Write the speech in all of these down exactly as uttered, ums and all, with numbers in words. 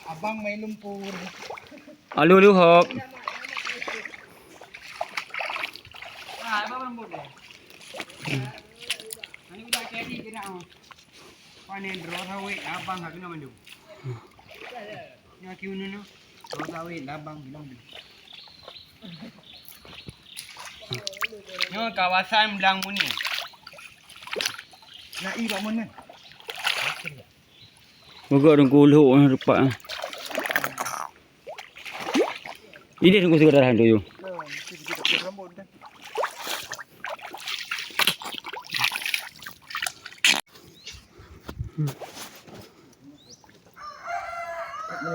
Abang main lumpur. Alu lu hop. Ah, abang lembut deh. Ini udah jadi kena. Panen roh sawit abang hak kena mandum. Nyoe aki unu nyoe. Roh sawit abang kena mandum. Nyoe kawasan Blang Muni. Nak i bak mana? Beugot dong kulhok rupak ah. Ideh nunggu sigoe darah tu yuk.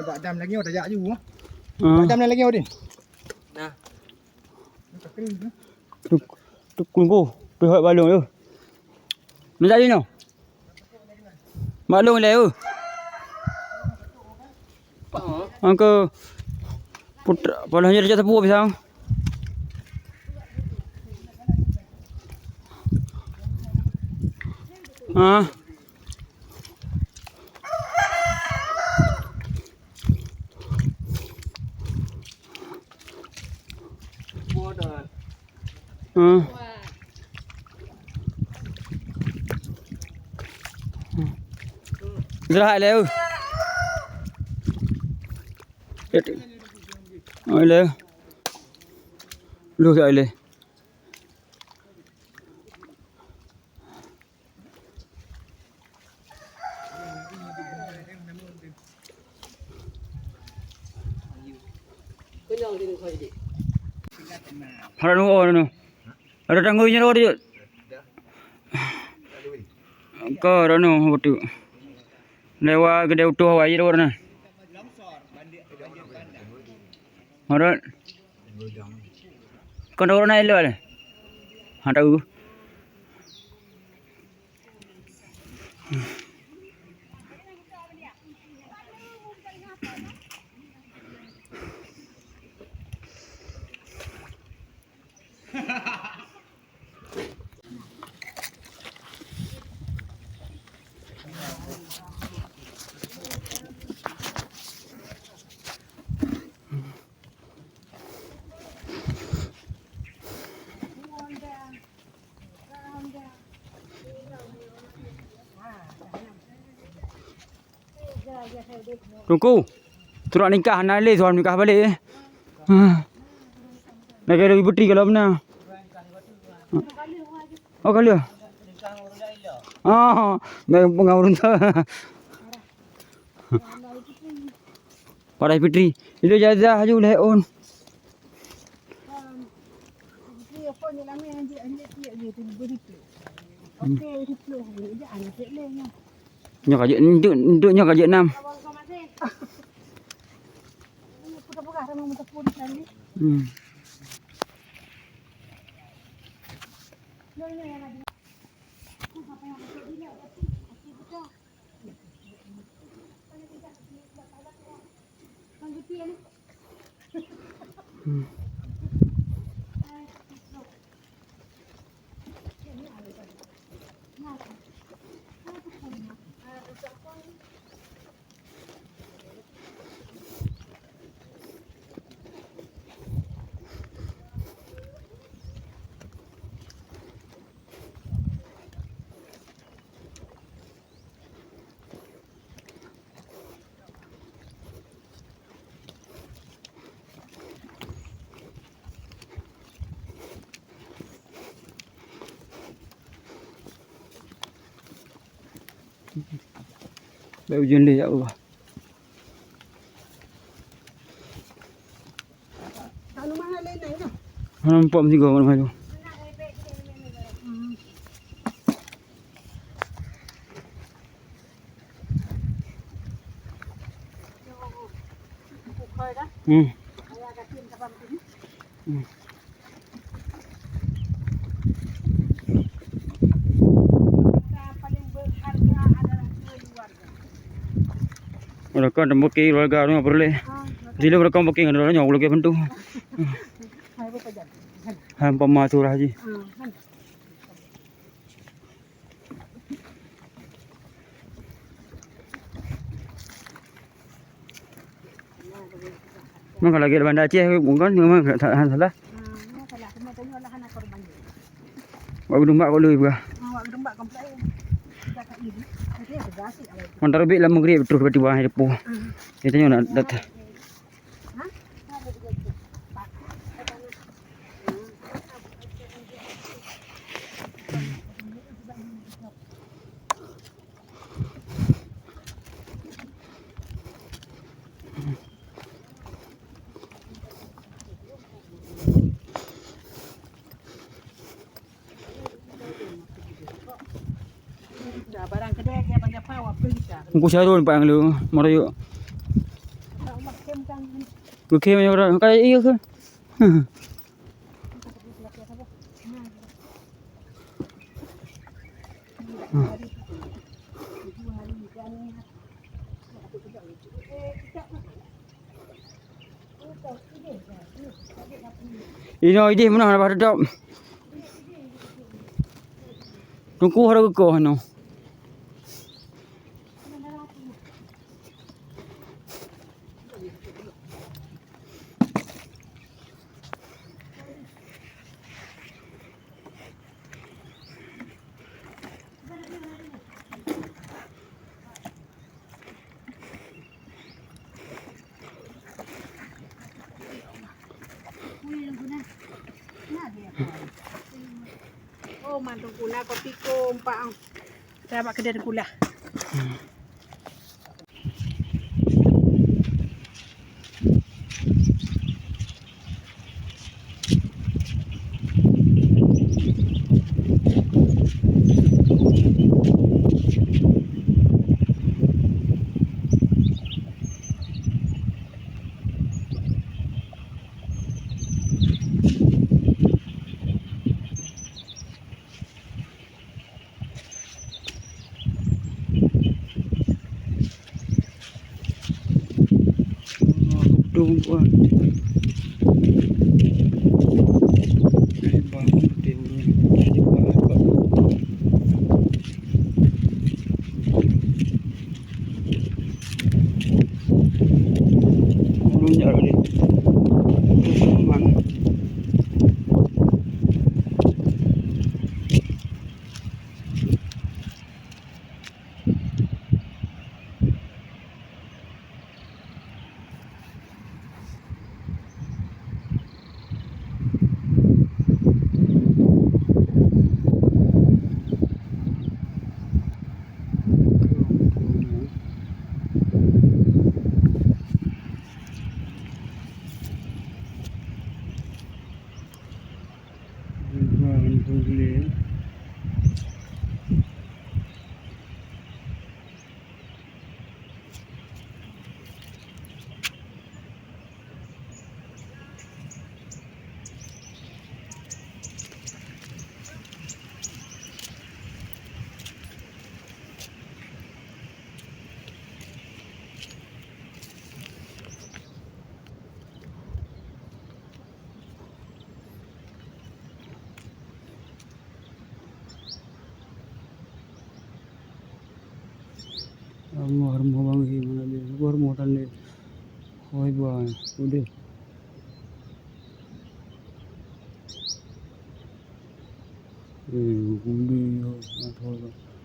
Bak dam lagi, oh, tajak ju. Ah. Bak dam lagi, oh, Din. Nah. Tuk, tuk, kungku. Pihak balong tu. Minta di no. Mak long ilèe, eu. Angka putra, palah nyan rijak sapu pisang. Ha. Hmm. Istirahat lé, eu. Oh, lé. Lu sak lé. Harap nunggu, harap nunggu. Ada tanggui nyoe, Dek. Ka, harap nunggu, betul. Lewat kedai utuh awak je, Dek, na. Harap. Kon ureueng na ilok lé. Ha, tahu. Teungku, surat nikah na lé, surat nikah balek, eh. Ha. Lagèe Idul Fitri kalau beuna. Oh, ka lheueh. Oh, ngon ureueng tu. Parai Fitri. Itu ijazah aju lhèe ôn. Nyoe ka jeuet, nyoe ka jeuet nam. Hmm. Bèk ujeuen lé, ya Allah. Hana nampak meusigoe, hana nampak. Hmm. Hmm. Udah kan, dah booking keluarga, rumah peureulèe. Di luar kan booking, ada orang yang belum tentu. Hampa masuk lagi. Memang kalau lagèe Banda Aceh, bukan, memang tak, tak salah. Wak Geudong Bak kok lé peugah. Mantap, rubek lam Maghrib terus tiba-tiba hai depo. Dia tanya nak dat-, Teungku Syarul pak nyang lu, meurayek. Oke, meurayek. Kayak iya ke? Inoe idéh meunoe leupah teutap. Teungku harôh geukoh inoe. Oh, mandum guna kopi kompak. Dah bak keudè gula. Rumoh, rumoh bangai mana dia? Rumoh, rumoh tan dia. Hoi, buah, udah. Eh, udah, ya, apa?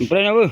Peureulèe na beuh.